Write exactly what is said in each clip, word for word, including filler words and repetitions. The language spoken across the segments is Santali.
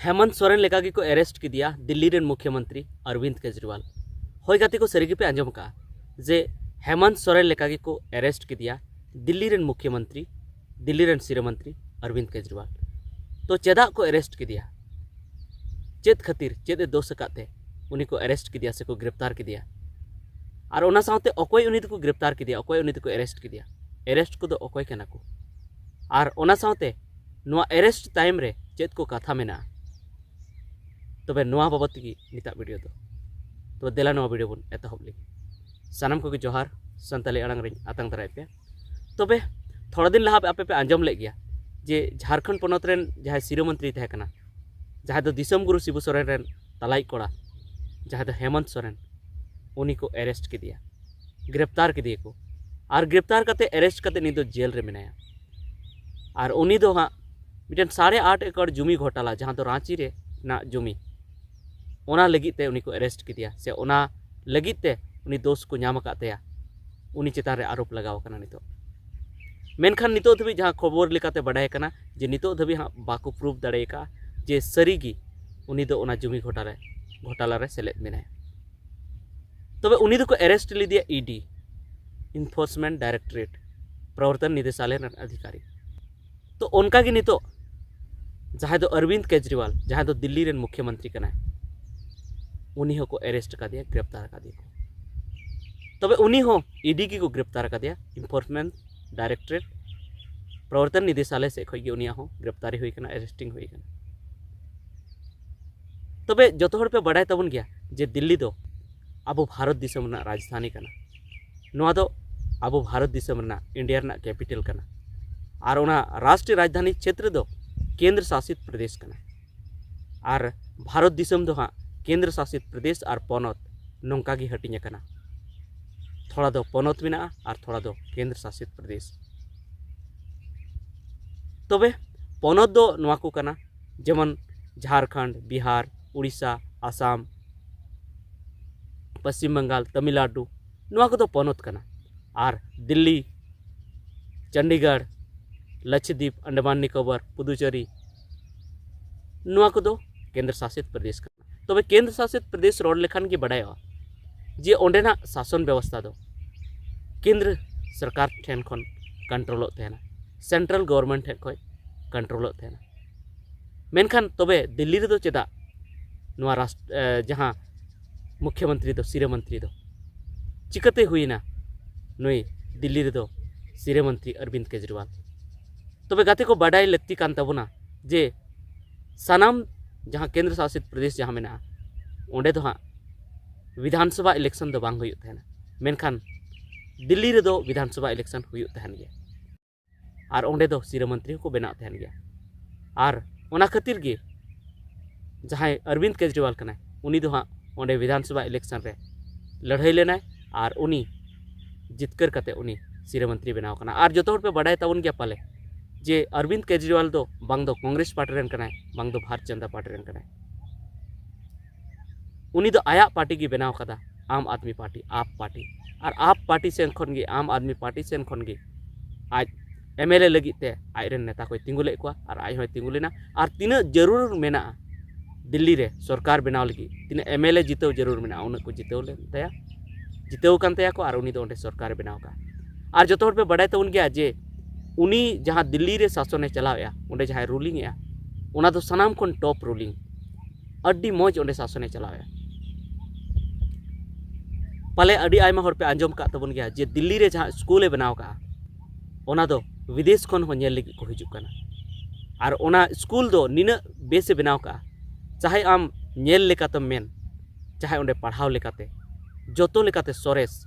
ᱦᱮᱢᱚᱱᱛ ᱥᱚᱨᱮᱱ ᱞᱮᱠᱟ ᱜᱮᱠᱚ ᱮᱨᱮᱥᱴ ᱠᱮᱫᱮᱭᱟ ᱫᱤᱞᱞᱤ ᱨᱮᱱ ᱢᱩᱠᱷᱭᱚᱢᱚᱱᱛᱨᱤ ᱚᱨᱵᱤᱱᱫ ᱠᱮᱡᱨᱤᱣᱟᱞ᱾ ᱦᱳᱭ ᱜᱟᱛᱮ ᱠᱚ, ᱥᱟᱹᱨᱤ ᱜᱮᱯᱮ ᱟᱸᱡᱚᱢ ᱟᱠᱟᱫᱼᱟ ᱡᱮ ᱦᱮᱢᱚᱱᱛ ᱥᱚᱨᱮᱱ ᱞᱮᱠᱟ ᱜᱮᱠᱚ ᱮᱨᱮᱥᱴ ᱠᱮᱫᱮᱭᱟ ᱫᱤᱞᱞᱤ ᱨᱮᱱ ᱢᱩᱠᱷᱭᱚᱢᱚᱱᱛᱨᱤ, ᱫᱤᱞᱞᱤ ᱨᱮᱱ ᱥᱤᱨᱟᱹ ᱢᱚᱱᱛᱨᱤ ᱚᱨᱵᱤᱱᱫ ᱠᱮᱡᱨᱤᱣᱟᱞ᱾ ᱛᱚ ᱪᱮᱫᱟᱜ ᱠᱚ ᱮᱨᱮᱥᱴ ᱠᱮᱫᱮᱭᱟ? ᱪᱮᱫ ᱠᱷᱟᱹᱛᱤᱨ, ᱪᱮᱫ ᱮ ᱫᱳᱥ ᱟᱠᱟᱫ ᱛᱮ ᱩᱱᱤ ᱠᱚ ᱮᱨᱮᱥᱴ ᱠᱮᱫᱮᱭᱟ ᱥᱮᱠᱚ ᱜᱨᱮᱯᱛᱟᱨ ᱠᱮᱫᱮᱭᱟ? ᱟᱨ ᱚᱱᱟ ᱥᱟᱶᱛᱮ ᱚᱠᱚᱭ ᱩᱱᱤ ᱫᱚᱠᱚ ᱜᱨᱮᱯᱛᱟᱨ ᱠᱮᱫᱮᱭᱟ, ᱚᱠᱚᱭ ᱩᱱᱤ ᱫᱚᱠᱚ ᱮᱨᱮᱥᱴ ᱠᱮᱫᱮᱭᱟ? ᱮᱨᱮᱥᱴ ᱠᱚᱫᱚ ᱚᱠᱚᱭ ᱠᱟᱱᱟ ᱠᱚ? ᱟᱨ ᱚᱱᱟ ᱥᱟᱶᱛᱮ ᱱᱚᱣᱟ ᱮᱨᱮᱥᱴ ᱛᱟᱭᱚᱢ ᱨᱮ ᱪᱮᱫ ᱠᱚ ᱠᱟᱛᱷᱟ ᱢᱮᱱᱟᱜᱼᱟ? ᱛᱚᱵᱮ ᱱᱚᱣᱟ ᱵᱟᱵᱚᱛ ᱛᱮᱜᱮ ᱱᱤᱛᱟᱜ ᱵᱷᱤᱰᱤᱭᱳ ᱫᱚ᱾ ᱛᱚᱵᱮ ᱫᱮᱞᱟ ᱱᱚᱣᱟ ᱵᱷᱤᱰᱤᱭᱳ ᱵᱚᱱ ᱮᱛᱚᱦᱚᱵ ᱞᱮᱜᱮ᱾ ᱥᱟᱱᱟᱢ ᱠᱚᱜᱮ ᱡᱚᱦᱟᱨ, ᱥᱟᱱᱛᱟᱲᱤ ᱟᱲᱟᱝ ᱨᱤᱧ ᱟᱛᱟᱝ ᱫᱟᱨᱟᱭ ᱯᱮᱭᱟ᱾ ᱛᱚᱵᱮ ᱛᱷᱚᱲᱟ ᱫᱤᱱ ᱞᱟᱦᱟ ᱟᱯᱮ ᱯᱮ ᱟᱸᱡᱚᱢ ᱞᱮᱫ ᱜᱮᱭᱟ ᱡᱮ ᱡᱷᱟᱲᱠᱷᱚᱸᱰ ᱯᱚᱱᱚᱛ ᱨᱮᱱ ᱡᱟᱦᱟᱸᱭ ᱥᱤᱨᱟᱹ ᱢᱚᱱᱛᱨᱤ ᱛᱟᱦᱮᱸ ᱠᱟᱱᱟ, ᱡᱟᱦᱟᱸᱭ ᱫᱚ ᱫᱤᱥᱚᱢ ᱜᱩᱨᱩ ᱥᱤᱵᱩ ᱥᱚᱨᱮᱱ ᱨᱮᱱ ᱛᱟᱞᱟᱭᱤᱡ ᱠᱚᱲᱟ, ᱡᱟᱦᱟᱸᱭ ᱫᱚ ᱦᱮᱢᱚᱱᱛ ᱥᱚᱨᱮᱱ, ᱩᱱᱤ ᱠᱚ ᱮᱨᱮᱥᱴ ᱠᱮᱫᱮᱭᱟ, ᱜᱨᱮᱯᱛᱟᱨ ᱠᱮᱫᱮᱭᱟ ᱠᱚ᱾ ᱟᱨ ᱜᱨᱮᱯᱛᱟᱨ ᱠᱟᱛᱮ, ᱮᱨᱮᱥᱴ ᱠᱟᱛᱮ ᱱᱤᱛ ᱫᱚ ᱡᱮᱞ ᱨᱮ ᱢᱮᱱᱟᱭᱟ᱾ ᱟᱨ ᱩᱱᱤ ᱫᱚ ᱦᱟᱸᱜ ᱢᱤᱫᱴᱮᱱ ᱥᱟᱲᱮ ᱟᱴ ᱮᱠᱚᱨ ᱡᱩᱢᱤ ᱜᱷᱚᱴᱟᱞᱟ, ᱡᱟᱦᱟᱸ ᱫᱚ ᱨᱟᱸᱪᱤ ᱨᱮᱱᱟᱜ ᱡᱩᱢᱤ, ᱚᱱᱟ ᱞᱟᱹᱜᱤᱫ ᱛᱮ ᱩᱱᱤ ᱠᱚ ᱮᱨᱮᱥᱴ ᱠᱮᱫᱮᱭᱟ, ᱥᱮ ᱚᱱᱟ ᱞᱟᱹᱜᱤᱫ ᱛᱮ ᱩᱱᱤ ᱫᱳᱥ ᱠᱚ ᱧᱟᱢ ᱟᱠᱟᱫ ᱛᱟᱭᱟ, ᱩᱱᱤ ᱪᱮᱛᱟᱱ ᱨᱮ ᱟᱨᱳᱯ ᱞᱟᱜᱟᱣ ᱟᱠᱟᱱᱟ ᱱᱤᱛᱚᱜ᱾ ᱢᱮᱱᱠᱷᱟᱱ ᱱᱤᱛᱚᱜ ᱫᱷᱟᱹᱵᱤᱡ ᱡᱟᱦᱟᱸ ᱠᱷᱚᱵᱚᱨ ᱞᱮᱠᱟᱛᱮ ᱵᱟᱰᱟᱭ ᱠᱟᱱᱟ ᱡᱮ ᱱᱤᱛᱚᱜ ᱫᱷᱟᱹᱵᱤᱡ ᱦᱟᱸᱜ ᱵᱟᱠᱚ ᱯᱨᱩᱵᱷ ᱫᱟᱲᱮ ᱟᱠᱟᱫᱼᱟ ᱡᱮ ᱥᱟᱹᱨᱤᱜᱮ ᱩᱱᱤ ᱫᱚ ᱚᱱᱟ ᱡᱩᱢᱤ ᱜᱷᱚᱴᱟᱞᱟ ᱨᱮ, ᱜᱷᱚᱴᱟᱞᱟ ᱨᱮ ᱥᱮᱞᱮᱫ ᱢᱮᱱᱟᱭᱟ᱾ ᱛᱚᱵᱮ ᱩᱱᱤ ᱫᱚᱠᱚ ᱮᱨᱮᱥᱴ ᱞᱮᱫᱮᱭᱟ ᱤᱰᱤ, ᱤᱱᱯᱷᱳᱨᱥᱢᱮᱱᱴ ᱰᱟᱭᱨᱮᱠᱴᱚᱨᱮᱴ, ᱯᱨᱚᱵᱚᱨᱛᱚᱱ ᱱᱤᱫᱮᱥᱟᱞᱚᱭ ᱨᱮᱱ ᱚᱫᱷᱤᱠᱟᱨᱤ᱾ ᱛᱚ ᱚᱱᱠᱟᱜᱮ ᱱᱤᱛᱚᱜ ᱡᱟᱦᱟᱸᱭ ᱫᱚ ᱚᱨᱵᱤᱱᱫ ᱠᱮᱡᱨᱤᱣᱟᱞ, ᱡᱟᱦᱟᱸᱭ ᱫᱚ ᱫᱤᱞᱞᱤ ᱨᱮᱱ ᱢᱩᱠᱷᱭᱚᱢᱚᱱᱛᱨᱤ ᱠᱟᱱᱟᱭ, ᱩᱱᱤ ᱦᱚᱸᱠᱚ ᱮᱨᱮᱥᱴ ᱟᱠᱟᱫᱮᱭᱟ, ᱜᱨᱮᱯᱛᱟᱨ ᱟᱠᱟᱫᱮᱭᱟ ᱠᱚ᱾ ᱛᱚᱵᱮ ᱩᱱᱤ ᱦᱚᱸ ᱤᱰᱤ ᱜᱮᱠᱚ ᱜᱨᱮᱯᱛᱟᱨ ᱟᱠᱟᱫᱮᱭᱟ, ᱤᱱᱯᱷᱳᱨᱥᱢᱮᱱᱴ ᱰᱟᱭᱨᱮᱠᱴᱚᱨᱮᱴ, ᱯᱨᱚᱵᱚᱨᱛᱚᱱ ᱱᱤᱫᱮᱥᱟᱞᱚᱭ ᱥᱮᱫ ᱠᱷᱚᱱ ᱜᱮ ᱩᱱᱤᱭᱟᱜ ᱦᱚᱸ ᱜᱨᱮᱯᱛᱟᱨᱤ ᱦᱩᱭ ᱟᱠᱟᱱᱟ, ᱮᱨᱮᱥᱴᱤᱝ ᱦᱩᱭ ᱟᱠᱟᱱᱟ᱾ ᱛᱚᱵᱮ ᱡᱚᱛᱚ ᱦᱚᱲ ᱯᱮ ᱵᱟᱰᱟᱭ ᱛᱟᱵᱚᱱ ᱜᱮᱭᱟ ᱡᱮ ᱫᱤᱞᱞᱤ ᱫᱚ ᱟᱵᱚ ᱵᱷᱟᱨᱚᱛ ᱫᱤᱥᱚᱢ ᱨᱮᱱᱟᱜ ᱨᱟᱡᱽᱫᱷᱟᱱᱤ ᱠᱟᱱᱟ᱾ ᱱᱚᱣᱟ ᱫᱚ ᱟᱵᱚ ᱵᱷᱟᱨᱚᱛ ᱫᱤᱥᱚᱢ ᱨᱮᱱᱟᱜ, ᱤᱱᱰᱤᱭᱟ ᱨᱮᱱᱟᱜ ᱠᱮᱯᱤᱴᱟᱞ ᱠᱟᱱᱟ᱾ ᱟᱨ ᱚᱱᱟ ᱨᱟᱥᱴᱨᱤᱭᱚ ᱨᱟᱡᱽᱫᱷᱟᱱᱤ ᱪᱷᱮᱛᱨᱚ ᱫᱚ ᱠᱮᱱᱫᱨᱚ ᱥᱟᱥᱤᱛ ᱯᱨᱚᱫᱮᱥ ᱠᱟᱱᱟ᱾ ᱟᱨ ᱵᱷᱟᱨᱚᱛ ᱫᱤᱥᱚᱢ ᱫᱚ ᱦᱟᱸᱜ ᱠᱮᱱᱫᱨᱚ ᱥᱟᱥᱤᱛ ᱯᱨᱚᱫᱮᱥ ᱟᱨ ᱯᱚᱱᱚᱛ ᱱᱚᱝᱠᱟ ᱜᱮ ᱦᱟᱹᱴᱤᱧ ᱟᱠᱟᱱᱟ᱾ ᱛᱷᱚᱲᱟ ᱫᱚ ᱯᱚᱱᱚᱛ ᱢᱮᱱᱟᱜᱼᱟ ᱟᱨ ᱛᱷᱚᱲᱟ ᱫᱚ ᱠᱮᱱᱫᱨᱚ ᱥᱟᱥᱤᱛ ᱯᱨᱚᱫᱮᱥ᱾ ᱛᱚᱵᱮ ᱯᱚᱱᱚᱛ ᱫᱚ ᱱᱚᱣᱟ ᱠᱚ ᱠᱟᱱᱟ, ᱡᱮᱢᱚᱱ ᱡᱷᱟᱲᱠᱷᱚᱸᱰ, ᱵᱤᱦᱟᱨ, ᱩᱲᱤᱥᱥᱟ, ᱟᱥᱟᱢ, ᱯᱚᱥᱪᱤᱢ ᱵᱟᱝᱜᱟᱞ, ᱛᱟᱢᱤᱞᱱᱟᱲᱩ, ᱱᱚᱣᱟ ᱠᱚᱫᱚ ᱯᱚᱱᱚᱛ ᱠᱟᱱᱟ᱾ ᱟᱨ ᱫᱤᱞᱞᱤ, ᱪᱚᱱᱰᱤᱜᱚᱲ, ᱞᱟᱠᱥᱟᱫᱤᱯ, ᱟᱱᱰᱟᱢᱟᱱ ᱱᱤᱠᱳᱵᱚᱨ, ᱯᱩᱫᱩᱪᱮᱨᱤ, ᱱᱚᱣᱟ ᱠᱚᱫᱚ ᱠᱮᱱᱫᱨᱚ ᱥᱟᱥᱤᱛ ᱯᱨᱚᱫᱮᱥ ᱠᱟᱱᱟ᱾ ᱛᱚᱵᱮ ᱠᱮᱱᱫᱨᱚ ᱥᱟᱥᱤᱛ ᱯᱨᱚᱫᱮᱥ ᱨᱚᱲ ᱞᱮᱠᱷᱟᱱ ᱜᱮ ᱵᱟᱰᱟᱭᱚᱜᱼᱟ ᱡᱮ ᱚᱸᱰᱮᱱᱟᱜ ᱥᱟᱥᱚᱱ ᱵᱮᱵᱚᱥᱛᱷᱟ ᱫᱚ ᱠᱮᱱᱫᱨᱚ ᱥᱚᱨᱠᱟᱨ ᱴᱷᱮᱱ ᱠᱷᱚᱱ ᱠᱚᱱᱴᱨᱳᱞᱚᱜ ᱛᱟᱦᱮᱱᱟ, ᱥᱮᱱᱴᱨᱟᱞ ᱜᱚᱵᱷᱚᱨᱱᱢᱮᱱᱴ ᱴᱷᱮᱱ ᱠᱷᱚᱱ ᱠᱚᱱᱴᱨᱳᱞᱚᱜ ᱛᱟᱦᱮᱱᱟ᱾ ᱢᱮᱱᱠᱷᱟᱱ ᱛᱚᱵᱮ ᱫᱤᱞᱞᱤ ᱨᱮᱫᱚ ᱪᱮᱫᱟᱜ ᱱᱚᱣᱟ ᱨᱟᱥᱴ-, ᱮ, ᱡᱟᱦᱟᱸ ᱢᱩᱠᱷᱭᱚᱢᱚᱱᱛᱨᱤ ᱫᱚ, ᱥᱤᱨᱟᱹ ᱢᱚᱱᱛᱨᱤ ᱫᱚ ᱪᱤᱠᱟᱹᱛᱮ ᱦᱩᱭᱮᱱᱟ ᱱᱩᱭ ᱫᱤᱞᱞᱤ ᱨᱮᱫᱚ ᱥᱤᱨᱟᱹ ᱢᱚᱱᱛᱨᱤ ᱚᱨᱵᱤᱱᱫ ᱠᱮᱡᱨᱤᱣᱟᱞ? ᱛᱚᱵᱮ ᱜᱟᱛᱮ ᱠᱚ, ᱵᱟᱰᱟᱭ ᱞᱟᱹᱠᱛᱤ ᱠᱟᱱ ᱛᱟᱵᱚᱱᱟ ᱡᱮ ᱥᱟᱱᱟᱢ ᱡᱟᱦᱟᱸ ᱠᱮᱱᱫᱨᱚ ᱥᱟᱥᱤᱛ ᱯᱨᱚᱫᱮᱥ ᱡᱟᱦᱟᱸ ᱢᱮᱱᱟᱜᱼᱟ, ᱚᱸᱰᱮ ᱫᱚ ᱦᱟᱸᱜ ᱵᱤᱫᱷᱟᱱ ᱥᱚᱵᱷᱟ ᱤᱞᱮᱠᱥᱚᱱ ᱫᱚ ᱵᱟᱝ ᱦᱩᱭᱩᱜ ᱛᱟᱦᱮᱱᱟ, ᱢᱮᱱᱠᱷᱟᱱ ᱫᱤᱞᱞᱤ ᱨᱮᱫᱚ ᱵᱤᱫᱷᱟᱱ ᱥᱚᱵᱷᱟ ᱤᱞᱮᱠᱥᱚᱱ ᱦᱩᱭᱩᱜ ᱛᱟᱦᱮᱱ ᱜᱮᱭᱟ᱾ ᱟᱨ ᱚᱸᱰᱮ ᱫᱚ ᱥᱤᱨᱟᱹ ᱢᱚᱱᱛᱨᱤ ᱦᱚᱸᱠᱚ ᱵᱮᱱᱟᱣ ᱛᱟᱦᱮᱱ ᱜᱮᱭᱟ᱾ ᱟᱨ ᱚᱱᱟ ᱠᱷᱟᱹᱛᱤᱨ ᱜᱮ ᱡᱟᱦᱟᱸᱭ ᱚᱨᱵᱤᱱᱫ ᱠᱮᱡᱨᱤᱣᱟᱞ ᱠᱟᱱᱟᱭ, ᱩᱱᱤ ᱫᱚ ᱦᱟᱸᱜ ᱚᱸᱰᱮ ᱵᱤᱫᱷᱟᱱ ᱥᱚᱵᱷᱟ ᱤᱞᱮᱠᱥᱚᱱ ᱨᱮ ᱞᱟᱹᱲᱦᱟᱹᱭ ᱞᱮᱱᱟᱭ ᱟᱨ ᱩᱱᱤ ᱡᱤᱛᱠᱟᱹᱨ ᱠᱟᱛᱮ ᱩᱱᱤ ᱥᱤᱨᱟᱹ ᱢᱚᱱᱛᱨᱤ ᱵᱮᱱᱟᱣ ᱠᱟᱱᱟ᱾ ᱟᱨ ᱡᱚᱛᱚ ᱦᱚᱲ ᱯᱮ ᱵᱟᱰᱟᱭ ᱛᱟᱵᱚᱱ ᱜᱮᱭᱟ ᱯᱟᱞᱮ ᱡᱮ ᱚᱨᱵᱤᱱᱫ ᱠᱮᱡᱨᱤᱣᱟᱞ ᱫᱚ ᱵᱟᱝ ᱫᱚ ᱠᱚᱝᱜᱨᱮᱥ ᱯᱟᱨᱴᱤ ᱨᱮᱱ ᱠᱟᱱᱟᱭ, ᱵᱟᱝ ᱫᱚ ᱵᱷᱟᱨᱚᱛ ᱡᱚᱱᱚᱛᱟ ᱯᱟᱨᱴᱤ ᱨᱮᱱ ᱠᱟᱱᱟᱭ᱾ ᱩᱱᱤ ᱫᱚ ᱟᱭᱟᱜ ᱯᱟᱨᱴᱤ ᱜᱮ ᱵᱮᱱᱟᱣ ᱠᱟᱫᱟ, ᱟᱢ ᱟᱫᱢᱤ ᱯᱟᱨᱴᱤ, ᱟᱯ ᱯᱟᱨᱴᱤ᱾ ᱟᱨ ᱟᱯ ᱯᱟᱨᱴᱤ ᱥᱮᱱ ᱠᱷᱚᱱ ᱜᱮ, ᱟᱢ ᱟᱫᱢᱤ ᱯᱟᱨᱴᱤ ᱥᱮᱱ ᱠᱷᱚᱱ ᱜᱮ ᱟᱡ ᱮᱢ ᱮᱞ ᱮ ᱞᱟᱹᱜᱤᱫ ᱛᱮ ᱟᱡ ᱨᱮᱱ ᱱᱮᱛᱟ ᱠᱚᱭ ᱛᱤᱸᱜᱩ ᱞᱮᱫ ᱠᱚᱣᱟ ᱟᱨ ᱟᱡ ᱦᱚᱸᱭ ᱛᱤᱸᱜᱩ ᱞᱮᱱᱟ᱾ ᱟᱨ ᱛᱤᱱᱟᱹᱜ ᱡᱟᱹᱨᱩᱲ ᱢᱮᱱᱟᱜᱼᱟ ᱫᱤᱞᱞᱤ ᱨᱮ ᱥᱚᱨᱠᱟᱨ ᱵᱮᱱᱟᱣ ᱞᱟᱹᱜᱤᱫ, ᱛᱤᱱᱟᱹᱜ ᱮᱢ ᱮᱞ ᱮ ᱡᱤᱛᱟᱹᱣ ᱡᱟᱹᱨᱩᱲ ᱢᱮᱱᱟᱜᱼᱟ, ᱩᱱᱟᱹᱜ ᱠᱚ ᱡᱤᱛᱟᱹᱣ ᱞᱮᱱ ᱛᱟᱭᱟ, ᱡᱤᱛᱟᱹᱣ ᱟᱠᱟᱱ ᱛᱟᱭᱟ ᱠᱚ ᱟᱨ ᱩᱱᱤ ᱫᱚ ᱚᱸᱰᱮ ᱥᱚᱨᱠᱟᱨᱮ ᱵᱮᱱᱟᱣ ᱠᱟᱜᱼᱟ᱾ ᱟᱨ ᱡᱚᱛᱚ ᱦᱚᱲ ᱯᱮ ᱵᱟᱰᱟᱭ ᱛᱟᱵᱚᱱ ᱜᱮᱭᱟ ᱡᱮ ᱩᱱᱤ ᱡᱟᱦᱟᱸ ᱫᱤᱞᱞᱤ ᱨᱮ ᱥᱟᱥᱚᱱᱮ ᱪᱟᱞᱟᱣᱮᱫᱼᱟ, ᱚᱸᱰᱮ ᱡᱟᱦᱟᱸᱭ ᱨᱩᱞᱤᱝ ᱮᱫᱼᱟ, ᱚᱱᱟ ᱫᱚ ᱥᱟᱱᱟᱢ ᱠᱷᱚᱱ ᱴᱚᱯ ᱨᱩᱞᱤᱝ, ᱟᱹᱰᱤ ᱢᱚᱡᱽ ᱚᱸᱰᱮ ᱥᱟᱥᱚᱱᱮ ᱪᱟᱞᱟᱣᱮᱫᱼᱟ᱾ ᱯᱟᱞᱮ ᱟᱹᱰᱤ ᱟᱭᱢᱟ ᱦᱚᱲ ᱯᱮ ᱟᱸᱡᱚᱢ ᱟᱠᱟᱫ ᱛᱟᱵᱚᱱ ᱜᱮᱭᱟ ᱡᱮ ᱫᱤᱞᱞᱤ ᱨᱮ ᱡᱟᱦᱟᱸ ᱥᱠᱩᱞᱮ ᱵᱮᱱᱟᱣ ᱠᱟᱜᱼᱟ, ᱚᱱᱟ ᱫᱚ ᱵᱤᱫᱮᱥ ᱠᱷᱚᱱ ᱦᱚᱸ ᱧᱮᱞ ᱞᱟᱹᱜᱤᱫ ᱠᱚ ᱦᱤᱡᱩᱜ ᱠᱟᱱᱟ᱾ ᱟᱨ ᱚᱱᱟ ᱥᱠᱩᱞ ᱫᱚ ᱱᱤᱱᱟᱹᱜ ᱵᱮᱥᱮ ᱵᱮᱱᱟᱣ ᱠᱟᱜᱼᱟ, ᱪᱟᱦᱮ ᱟᱢ ᱧᱮᱞ ᱞᱮᱠᱟᱛᱮᱢ ᱢᱮᱱ, ᱪᱟᱦᱮ ᱚᱸᱰᱮ ᱯᱟᱲᱦᱟᱣ ᱞᱮᱠᱟᱛᱮ, ᱡᱚᱛᱚ ᱞᱮᱠᱟᱛᱮ ᱥᱚᱨᱮᱥ᱾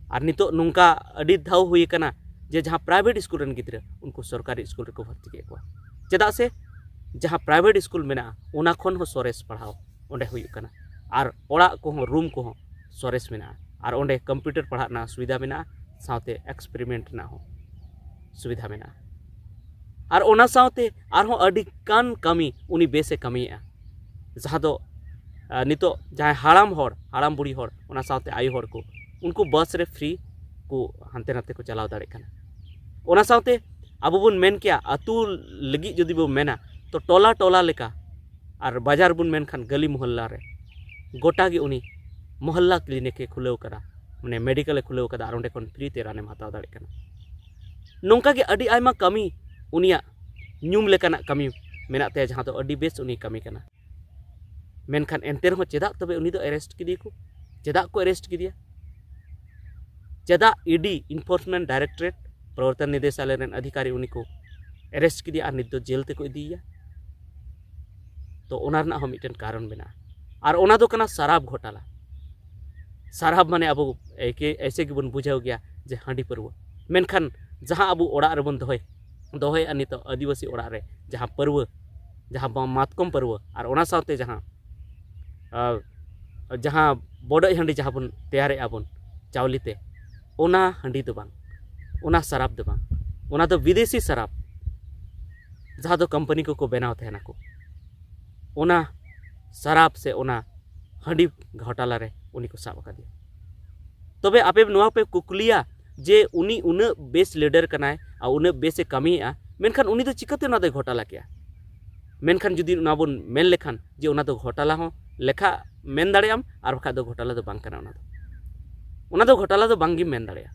ᱟᱨ ᱱᱤᱛᱚᱜ ᱱᱚᱝᱠᱟ ᱟᱹᱰᱤ ᱫᱷᱟᱣ ᱦᱩᱭ ᱟᱠᱟᱱᱟ ᱡᱮ ᱡᱟᱦᱟᱸ ᱯᱨᱟᱭᱵᱷᱮᱴ ᱥᱠᱩᱞ ᱨᱮᱱ ᱜᱤᱫᱽᱨᱟᱹ, ᱩᱱᱠᱩ ᱥᱚᱨᱠᱟᱨᱤ ᱥᱠᱩᱞ ᱨᱮᱠᱚ ᱵᱷᱚᱨᱛᱤ ᱠᱮᱫ ᱠᱚᱣᱟ᱾ ᱪᱮᱫᱟᱜ ᱥᱮ ᱡᱟᱦᱟᱸ ᱯᱨᱟᱭᱵᱷᱮᱴ ᱥᱠᱩᱞ ᱢᱮᱱᱟᱜᱼᱟ, ᱚᱱᱟ ᱠᱷᱚᱱ ᱦᱚᱸ ᱥᱚᱨᱮᱥ ᱯᱟᱲᱦᱟᱣ ᱚᱸᱰᱮ ᱦᱩᱭᱩᱜ ᱠᱟᱱᱟ᱾ ᱟᱨ ᱚᱲᱟᱜ ᱠᱚᱦᱚᱸ, ᱨᱩᱢ ᱠᱚᱦᱚᱸ ᱥᱚᱨᱮᱥ ᱢᱮᱱᱟᱜᱼᱟ᱾ ᱟᱨ ᱚᱸᱰᱮ ᱠᱚᱢᱯᱤᱭᱩᱴᱟᱨ ᱯᱟᱲᱦᱟᱜ ᱨᱮᱱᱟᱜ ᱥᱩᱵᱤᱫᱷᱟ ᱢᱮᱱᱟᱜᱼᱟ, ᱥᱟᱶᱛᱮ ᱮᱠᱥᱯᱮᱨᱤᱢᱮᱱᱴ ᱨᱮᱱᱟᱜ ᱦᱚᱸ ᱥᱩᱵᱤᱫᱷᱟ ᱢᱮᱱᱟᱜᱼᱟ᱾ ᱟᱨ ᱚᱱᱟ ᱥᱟᱶᱛᱮ ᱟᱨᱦᱚᱸ ᱟᱹᱰᱤ ᱜᱟᱱ ᱠᱟᱹᱢᱤ ᱩᱱᱤ ᱵᱮᱥᱮ ᱠᱟᱹᱢᱤᱭᱮᱫᱼᱟ, ᱡᱟᱦᱟᱸ ᱫᱚ, ᱟᱨ ᱱᱤᱛᱚᱜ ᱡᱟᱦᱟᱸᱭ ᱦᱟᱲᱟᱢ ᱦᱚᱲ, ᱦᱟᱲᱟᱢ ᱵᱩᱲᱦᱤ ᱦᱚᱲ, ᱚᱱᱟ ᱥᱟᱶᱛᱮ ᱟᱭᱳ ᱦᱚᱲ ᱠᱚ, ᱩᱱᱠᱩ ᱵᱟᱥ ᱨᱮ ᱯᱷᱨᱤ ᱠᱚ ᱦᱟᱱᱛᱮ ᱱᱟᱛᱮ ᱠᱚ ᱪᱟᱞᱟᱣ ᱫᱟᱲᱮᱭᱟᱜ ᱠᱟᱱᱟ᱾ ᱚᱱᱟ ᱥᱟᱶᱛᱮ ᱟᱵᱚ ᱵᱚᱱ ᱢᱮᱱ ᱠᱮᱭᱟ, ᱟᱹᱛᱩ ᱞᱟᱹᱜᱤᱫ ᱡᱩᱫᱤ ᱵᱚ ᱢᱮᱱᱟ, ᱛᱚ ᱴᱚᱞᱟ ᱴᱚᱞᱟ ᱞᱮᱠᱟ, ᱟᱨ ᱵᱟᱡᱟᱨ ᱵᱚᱱ ᱢᱮᱱᱠᱷᱟᱱ ᱜᱟᱹᱞᱤ ᱢᱚᱦᱚᱞᱞᱟ ᱨᱮ ᱜᱚᱴᱟ ᱜᱮ ᱩᱱᱤ ᱢᱚᱦᱚᱞᱞᱟ ᱠᱞᱤᱱᱤᱠ ᱮ ᱠᱷᱩᱞᱟᱹᱣ ᱠᱟᱫᱟ, ᱢᱟᱱᱮ ᱢᱮᱰᱤᱠᱮᱞ ᱮ ᱠᱷᱩᱞᱟᱹᱣ ᱠᱟᱫᱟ, ᱟᱨ ᱚᱸᱰᱮ ᱠᱷᱚᱱ ᱯᱷᱨᱤ ᱛᱮ ᱨᱟᱱᱮᱢ ᱦᱟᱛᱟᱣ ᱫᱟᱲᱮᱭᱟᱜ ᱠᱟᱱᱟ᱾ ᱱᱚᱝᱠᱟ ᱜᱮ ᱟᱹᱰᱤ ᱟᱭᱢᱟ ᱠᱟᱹᱢᱤ ᱩᱱᱤᱭᱟᱜ ᱧᱩᱢ ᱞᱮᱠᱟᱱᱟᱜ ᱠᱟᱹᱢᱤ ᱢᱮᱱᱟᱜ ᱛᱟᱭᱟ, ᱡᱟᱦᱟᱸ ᱫᱚ ᱟᱹᱰᱤ ᱵᱮᱥ ᱩᱱᱤ ᱠᱟᱹᱢᱤ ᱠᱟᱱᱟ᱾ ᱢᱮᱱᱠᱷᱟᱱ ᱮᱱᱛᱮ ᱨᱮᱦᱚᱸ ᱪᱮᱫᱟᱜ ᱛᱚᱵᱮ ᱩᱱᱤ ᱫᱚ ᱮᱨᱮᱥᱴ ᱠᱮᱫᱮᱭᱟᱠᱚ? ᱪᱮᱫᱟᱜ ᱠᱚ ᱮᱨᱮᱥᱴ ᱠᱮᱫᱮᱭᱟ? ᱪᱮᱫᱟᱜ ᱤᱰᱤ, ᱤᱱᱯᱷᱳᱨᱥᱢᱮᱱᱴ ᱰᱟᱭᱨᱮᱠᱴᱚᱨᱮᱴ, ᱯᱨᱚᱵᱚᱨᱛᱚᱱ ᱱᱤᱨᱫᱮᱥᱟᱞᱚᱭ ᱨᱮᱱ ᱚᱫᱷᱤᱠᱟᱨᱤ ᱩᱱᱤ ᱠᱚ ᱮᱨᱮᱥᱴ ᱠᱮᱫᱮᱭᱟ ᱟᱨ ᱱᱤᱛ ᱫᱚ ᱡᱮᱞ ᱛᱮᱠᱚ ᱤᱫᱤᱭᱮᱭᱟ? ᱛᱚ ᱚᱱᱟ ᱨᱮᱱᱟᱜ ᱦᱚᱸ ᱢᱤᱫᱴᱮᱱ ᱠᱟᱨᱚᱱ ᱢᱮᱱᱟᱜᱼᱟ᱾ ᱟᱨ ᱚᱱᱟ ᱫᱚ ᱠᱟᱱᱟ ᱥᱟᱨᱟᱵ ᱜᱷᱚᱴᱟᱞᱟ᱾ ᱥᱟᱨᱟᱵ ᱢᱟᱱᱮ ᱟᱵᱚ ᱮᱠᱮ ᱮᱭᱥᱮ ᱜᱮᱵᱚᱱ ᱵᱩᱡᱷᱟᱹᱣ ᱜᱮᱭᱟ ᱡᱮ ᱦᱟᱺᱰᱤ ᱯᱟᱹᱨᱣᱟᱹ, ᱢᱮᱱᱠᱷᱟᱱ ᱡᱟᱦᱟᱸ ᱟᱵᱚ ᱚᱲᱟᱜ ᱨᱮᱵᱚᱱ ᱫᱚᱦᱚᱭ ᱫᱚᱦᱚᱭᱮᱫᱼᱟ ᱱᱤᱛᱚᱜ ᱟᱹᱫᱤᱵᱟᱹᱥᱤ ᱚᱲᱟᱜ ᱨᱮ ᱡᱟᱦᱟᱸ ᱯᱟᱹᱨᱣᱟᱹ, ᱡᱟᱦᱟᱸ ᱵᱟ- ᱢᱟᱛᱠᱚᱢ ᱯᱟᱹᱨᱣᱟᱹ, ᱟᱨ ᱚᱱᱟ ᱥᱟᱶᱛᱮ ᱡᱟᱦᱟᱸ ᱟᱨ ᱡᱟᱦᱟᱸ ᱵᱚᱰᱚᱡ ᱦᱟᱺᱰᱤ ᱡᱟᱦᱟᱸ ᱵᱚᱱ ᱛᱮᱭᱟᱨᱮᱫᱼᱟ ᱵᱚᱱ ᱪᱟᱣᱞᱮ ᱛᱮ, ᱚᱱᱟ ᱦᱟᱺᱰᱤ ᱫᱚ ᱵᱟᱝ, ᱚᱱᱟ ᱥᱟᱨᱟᱯ ᱫᱚ ᱵᱟᱝ, ᱚᱱᱟ ᱫᱚ ᱵᱤᱫᱮᱥᱤ ᱥᱟᱨᱟᱯ, ᱡᱟᱦᱟᱸ ᱫᱚ ᱠᱳᱢᱯᱟᱱᱤ ᱠᱚᱠᱚ ᱵᱮᱱᱟᱣ ᱛᱟᱦᱮᱱᱟᱠᱚ, ᱚᱱᱟ ᱥᱟᱨᱟᱯ ᱥᱮ ᱚᱱᱟ ᱦᱟᱺᱰᱤ ᱜᱷᱚᱴᱟᱞᱟ ᱨᱮ ᱩᱱᱤ ᱠᱚ ᱥᱟᱵ ᱟᱠᱟᱫᱮᱭᱟ᱾ ᱛᱚᱵᱮ ᱟᱯᱮ ᱱᱚᱣᱟ ᱯᱮ ᱠᱩᱠᱞᱤᱭᱟ ᱡᱮ ᱩᱱᱤ ᱩᱱᱟᱹᱜ ᱵᱮᱥ ᱞᱤᱰᱟᱨ ᱠᱟᱱᱟᱭ ᱟᱨ ᱩᱱᱟᱹᱜ ᱵᱮᱥᱮ ᱠᱟᱹᱢᱤᱭᱮᱫᱼᱟ, ᱢᱮᱱᱠᱷᱟᱱ ᱩᱱᱤ ᱫᱚ ᱪᱤᱠᱟᱹᱛᱮ ᱚᱱᱟ ᱫᱚᱭ ᱜᱷᱚᱴᱟᱞᱟ ᱠᱮᱜᱼᱟ? ᱢᱮᱱᱠᱷᱟᱱ ᱡᱩᱫᱤ ᱚᱱᱟ ᱵᱚᱱ ᱢᱮᱱ ᱞᱮᱠᱷᱟᱱ ᱡᱮ ᱚᱱᱟ ᱫᱚ ᱜᱷᱚᱴᱟᱞᱟ ᱦᱚᱸ ᱞᱮᱠᱷᱟ ᱢᱮᱱ ᱫᱟᱲᱮᱭᱟᱜ ᱟᱢ, ᱟᱨ ᱵᱟᱠᱷᱟᱡ ᱫᱚ ᱜᱷᱚᱴᱟᱞᱟ ᱫᱚ ᱵᱟᱝ ᱠᱟᱱᱟ᱾ ᱚᱱᱟ ᱫᱚ, ᱚᱱᱟ ᱫᱚ ᱜᱷᱚᱴᱟᱞᱟ ᱫᱚ ᱵᱟᱝ ᱜᱮᱢ ᱢᱮᱱ ᱫᱟᱲᱮᱭᱟᱜᱼᱟ᱾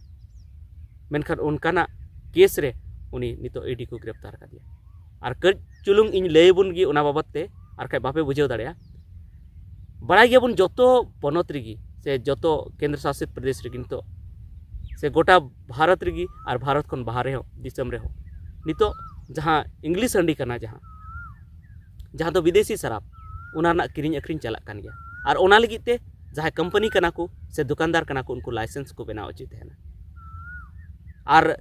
ᱢᱮᱱᱠᱷᱟᱱ ᱚᱱᱠᱟᱱᱟᱜ ᱠᱮᱥ ᱨᱮ ᱩᱱᱤ ᱱᱤᱛᱚᱜ ᱤᱰᱤ ᱠᱚ ᱜᱨᱮᱯᱛᱟᱨ ᱟᱠᱟᱫᱮᱭᱟ᱾ ᱟᱨ ᱠᱟᱹᱡ ᱪᱩᱞᱩᱝ ᱤᱧ ᱞᱟᱹᱭ ᱟᱵᱚᱱ ᱜᱮ ᱚᱱᱟ ᱵᱟᱵᱚᱫ ᱛᱮ, ᱟᱨ ᱠᱷᱟᱡ ᱵᱟᱯᱮ ᱵᱩᱡᱷᱟᱹᱣ ᱫᱟᱲᱮᱭᱟᱜᱼᱟ᱾ ᱵᱟᱲᱟᱭ ᱜᱮᱭᱟᱵᱚᱱ ᱡᱚᱛᱚ ᱯᱚᱱᱚᱛ ᱨᱮᱜᱮ ᱥᱮ ᱡᱚᱛᱚ ᱠᱮᱱᱫᱨᱚ ᱥᱟᱥᱤᱛ ᱯᱨᱚᱫᱮᱥ ᱨᱮᱜᱮ ᱱᱤᱛᱚᱜ ᱥᱮ ᱜᱚᱴᱟ ᱵᱷᱟᱨᱚᱛ ᱨᱮᱜᱮ ᱟᱨ ᱵᱷᱟᱨᱚᱛ ᱠᱷᱚᱱ ᱵᱟᱦᱨᱮ ᱦᱚᱸ, ᱫᱤᱥᱚᱢ ᱨᱮᱦᱚᱸ ᱱᱤᱛᱚᱜ ᱡᱟᱦᱟᱸ ᱤᱝᱞᱤᱥ ᱦᱟᱺᱰᱤ ᱠᱟᱱᱟ, ᱡᱟᱦᱟᱸ, ᱡᱟᱦᱟᱸ ᱫᱚ ᱵᱤᱫᱮᱥᱤ ᱥᱟᱨᱟᱯ, ᱚᱱᱟ ᱨᱮᱱᱟᱜ ᱠᱤᱨᱤᱧ ᱟᱹᱠᱷᱨᱤᱧ ᱪᱟᱞᱟᱜ ᱠᱟᱱ ᱜᱮᱭᱟ᱾ ᱟᱨ ᱚᱱᱟ ᱞᱟᱹᱜᱤᱫ ᱛᱮ ᱡᱟᱦᱟᱸᱭ ᱠᱳᱢᱯᱟᱱᱤ ᱠᱟᱱᱟ ᱠᱚ ᱥᱮ ᱫᱚᱠᱟᱱᱫᱟᱨ ᱠᱟᱱᱟ ᱠᱚ, ᱩᱱᱠᱩ ᱞᱟᱭᱥᱮᱱᱥ ᱠᱚ ᱵᱮᱱᱟᱣ ᱦᱚᱪᱚᱭᱮᱫ ᱛᱟᱦᱮᱱᱟ᱾ ᱟᱨ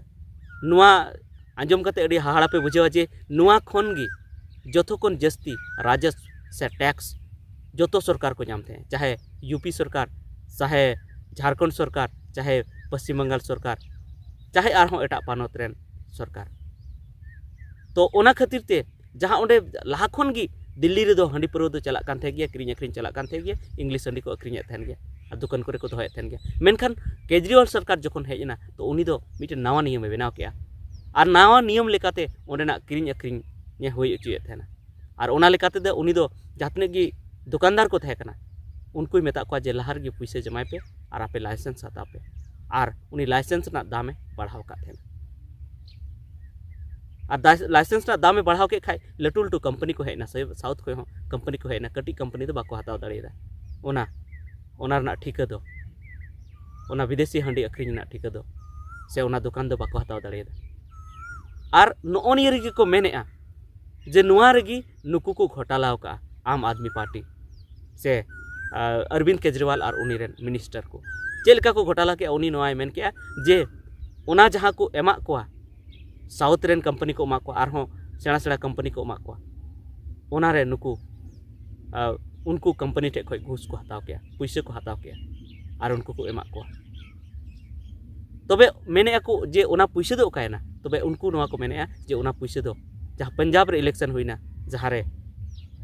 ᱱᱚᱣᱟ ᱟᱸᱡᱚᱢ ᱠᱟᱛᱮ ᱟᱹᱰᱤ ᱦᱟᱦᱟᱲᱟ ᱯᱮ ᱵᱩᱡᱷᱟᱹᱣᱟ ᱡᱮ ᱱᱚᱣᱟ ᱠᱷᱚᱱ ᱜᱮ ᱡᱚᱛᱚ ᱠᱷᱚᱱ ᱡᱟᱹᱥᱛᱤ ᱨᱟᱡᱚᱥ ᱥᱮ ᱴᱮᱠᱥ ᱡᱚᱛᱚ ᱥᱚᱨᱠᱟᱨ ᱠᱚ ᱧᱟᱢ ᱛᱟᱦᱮᱸᱫ, ᱪᱟᱦᱮ ᱭᱩ ᱯᱤ ᱥᱚᱨᱠᱟᱨ, ᱪᱟᱦᱮ ᱡᱷᱟᱲᱠᱷᱚᱸᱰ ᱥᱚᱨᱠᱟᱨ, ᱪᱟᱦᱮ ᱯᱚᱥᱪᱤᱢ ᱵᱟᱝᱜᱟᱞ ᱥᱚᱨᱠᱟᱨ, ᱪᱟᱦᱮ ᱟᱨᱦᱚᱸ ᱮᱴᱟᱜ ᱯᱚᱱᱚᱛ ᱨᱮᱱ ᱥᱚᱨᱠᱟᱨ᱾ ᱛᱚ ᱚᱱᱟ ᱠᱷᱟᱹᱛᱤᱨ ᱛᱮ ᱡᱟᱦᱟᱸ ᱚᱸᱰᱮ ᱞᱟᱦᱟ ᱠᱷᱚᱱ ᱜᱮ ᱫᱤᱞᱞᱤ ᱨᱮᱫᱚ ᱦᱟᱺᱰᱤ ᱯᱟᱹᱨᱣᱟᱹ ᱫᱚ ᱪᱟᱞᱟᱜ ᱠᱟᱱ ᱛᱟᱦᱮᱸ ᱜᱮᱭᱟ, ᱠᱤᱨᱤᱧ ᱟᱹᱠᱷᱨᱤᱧ ᱪᱟᱞᱟᱜ ᱠᱟᱱ ᱛᱟᱦᱮᱸ ᱜᱮᱭᱟ, ᱤᱝᱞᱤᱥ ᱦᱟᱺᱰᱤ ᱠᱚ ᱟᱹᱠᱷᱨᱤᱧᱮᱫ ᱛᱟᱦᱮᱱ ᱜᱮᱭᱟ ᱟᱨ ᱫᱚᱠᱟᱱ ᱠᱚᱨᱮ ᱠᱚ ᱫᱚᱦᱚᱭᱮᱫ ᱛᱟᱦᱮᱱ ᱜᱮᱭᱟ᱾ ᱢᱮᱱᱠᱷᱟᱱ ᱠᱮᱡᱨᱤᱣᱟᱞ ᱥᱚᱨᱠᱟᱨ ᱡᱚᱠᱷᱚᱱ ᱦᱮᱡ ᱮᱱᱟ, ᱛᱚ ᱩᱱᱤ ᱫᱚ ᱢᱤᱫᱴᱮᱱ ᱱᱟᱣᱟ ᱱᱤᱭᱚᱢᱮ ᱵᱮᱱᱟᱣ ᱠᱮᱜᱼᱟ᱾ ᱟᱨ ᱱᱟᱣᱟ ᱱᱤᱭᱚᱢ ᱞᱮᱠᱟᱛᱮ ᱚᱸᱰᱮᱱᱟᱜ ᱠᱤᱨᱤᱧ ᱟᱹᱠᱷᱨᱤᱧ ᱧᱮ ᱦᱩᱭ ᱦᱚᱪᱚᱭᱮᱫ ᱛᱟᱦᱮᱱᱟ᱾ ᱟᱨ ᱚᱱᱟ ᱞᱮᱠᱟ ᱛᱮᱫᱚ ᱩᱱᱤ ᱫᱚ ᱡᱟᱦᱟᱸ ᱛᱤᱱᱟᱹᱜ ᱜᱮ ᱫᱚᱠᱟᱱᱫᱟᱨ ᱠᱚ ᱛᱟᱦᱮᱸ ᱠᱟᱱᱟ, ᱩᱱᱠᱩᱭ ᱢᱮᱛᱟᱜ ᱠᱚᱣᱟ ᱡᱮ, "ᱞᱟᱦᱟ ᱨᱮᱜᱮ ᱯᱩᱭᱥᱟᱹ ᱡᱚᱢᱟᱭ ᱯᱮ ᱟᱨ ᱟᱯᱮ ᱞᱟᱭᱥᱮᱱᱥ ᱦᱟᱛᱟᱣ ᱯᱮ", ᱟᱨ ᱩᱱᱤ ᱞᱟᱭᱥᱮᱱᱥ ᱨᱮᱱᱟᱜ ᱫᱟᱢᱮ ᱵᱟᱲᱦᱟᱣ ᱟᱠᱟᱫ ᱛᱟᱦᱮᱱᱟ᱾ ᱟᱨ ᱫᱟᱭ-, ᱞᱟᱭᱥᱮᱱᱥ ᱨᱮᱱᱟᱜ ᱫᱟᱢᱮ ᱵᱟᱲᱦᱟᱣ ᱠᱮᱫ ᱠᱷᱟᱡ, ᱞᱟᱹᱴᱩ ᱞᱟᱹᱴᱩ ᱠᱳᱢᱯᱟᱱᱤ ᱠᱚ ᱦᱮᱡ ᱮᱱᱟ, ᱥᱟᱭ-, ᱥᱟᱣᱩᱛᱷ ᱠᱷᱚᱡ ᱦᱚᱸ ᱠᱳᱢᱯᱟᱱᱤ ᱠᱚ ᱦᱮᱡ ᱮᱱᱟ, ᱠᱟᱹᱴᱤᱡ ᱠᱳᱢᱯᱟᱱᱤ ᱫᱚ ᱵᱟᱠᱚ ᱦᱟᱛᱟᱣ ᱫᱟᱲᱮᱭᱟᱫᱟ ᱚᱱᱟ, ᱚᱱᱟ ᱨᱮᱱᱟᱜ ᱴᱷᱤᱠᱟᱹ ᱫᱚ, ᱚᱱᱟ ᱵᱤᱫᱮᱥᱤ ᱦᱟᱺᱰᱤ ᱟᱹᱠᱷᱨᱤᱧ ᱨᱮᱱᱟᱜ ᱴᱷᱤᱠᱟᱹ ᱫᱚ, ᱥᱮ ᱚᱱᱟ ᱫᱚᱠᱟᱱ ᱫᱚ ᱵᱟᱠᱚ ᱦᱟᱛᱟᱣ ᱫᱟᱲᱮᱭᱟᱫᱟ᱾ ᱟᱨ ᱱᱚᱜᱼᱚ ᱱᱤᱭᱟᱹ ᱨᱮᱜᱮ ᱠᱚ ᱢᱮᱱᱮᱫᱼᱟ ᱡᱮ ᱱᱚᱣᱟ ᱨᱮᱜᱮ ᱱᱩᱠᱩ ᱠᱚ ᱜᱷᱚᱴᱟᱞᱟᱣ ᱠᱟᱜᱼᱟ, ᱟᱢ ᱟᱫᱢᱤ ᱯᱟᱨᱴᱤ ᱥᱮ, ᱟ, ᱚᱨᱵᱤᱱᱫ ᱠᱮᱡᱨᱤᱣᱟᱞ ᱟᱨ ᱩᱱᱤ ᱨᱮᱱ ᱢᱤᱱᱤᱥᱴᱟᱨ ᱠᱚ᱾ ᱪᱮᱫ ᱞᱮᱠᱟ ᱠᱚ ᱜᱷᱚᱴᱟᱞᱟ ᱠᱮᱜᱼᱟ? ᱩᱱᱤ ᱱᱚᱣᱟᱭ ᱢᱮᱱ ᱠᱮᱜᱼᱟ ᱡᱮ ᱚᱱᱟ ᱡᱟᱦᱟᱸ ᱠᱚ ᱮᱢᱟᱜ ᱠᱚᱣᱟ, ᱥᱟᱣᱩᱛᱷ ᱨᱮᱱ ᱠᱳᱢᱯᱟᱱᱤ ᱠᱚ ᱮᱢᱟᱜ ᱠᱚᱣᱟ, ᱟᱨᱦᱚᱸ ᱥᱮᱬᱟ ᱥᱮᱬᱟ ᱠᱳᱢᱯᱟᱱᱤ ᱠᱚ ᱮᱢᱟᱜ ᱠᱚᱣᱟ, ᱚᱱᱟᱨᱮ ᱱᱩᱠᱩ, ᱟ, ᱩᱱᱠᱩ ᱠᱳᱢᱯᱟᱱᱤ ᱴᱷᱮᱡ ᱠᱷᱚᱡ ᱜᱷᱩᱥ ᱠᱚ ᱦᱟᱛᱟᱣ ᱠᱮᱜᱼᱟ, ᱯᱩᱭᱥᱟᱹ ᱠᱚ ᱦᱟᱛᱟᱣ ᱠᱮᱜᱼᱟ ᱟᱨ ᱩᱱᱠᱩ ᱠᱚ ᱮᱢᱟᱜ ᱠᱚᱣᱟ᱾ ᱛᱚᱵᱮ ᱢᱮᱱᱮᱜᱼᱟ ᱠᱚ ᱡᱮ ᱚᱱᱟ ᱯᱩᱭᱥᱟᱹ ᱫᱚ ᱚᱠᱟᱭᱮᱱᱟ? ᱛᱚᱵᱮ ᱩᱱᱠᱩ ᱱᱚᱣᱟ ᱠᱚ ᱢᱮᱱᱮᱜᱼᱟ ᱡᱮ ᱚᱱᱟ ᱯᱩᱭᱥᱟᱹ ᱫᱚ ᱡᱟᱦᱟᱸ ᱯᱟᱧᱡᱟᱵᱽ ᱨᱮ ᱤᱞᱮᱠᱥᱚᱱ ᱦᱩᱭᱱᱟ, ᱡᱟᱦᱟᱸᱨᱮ,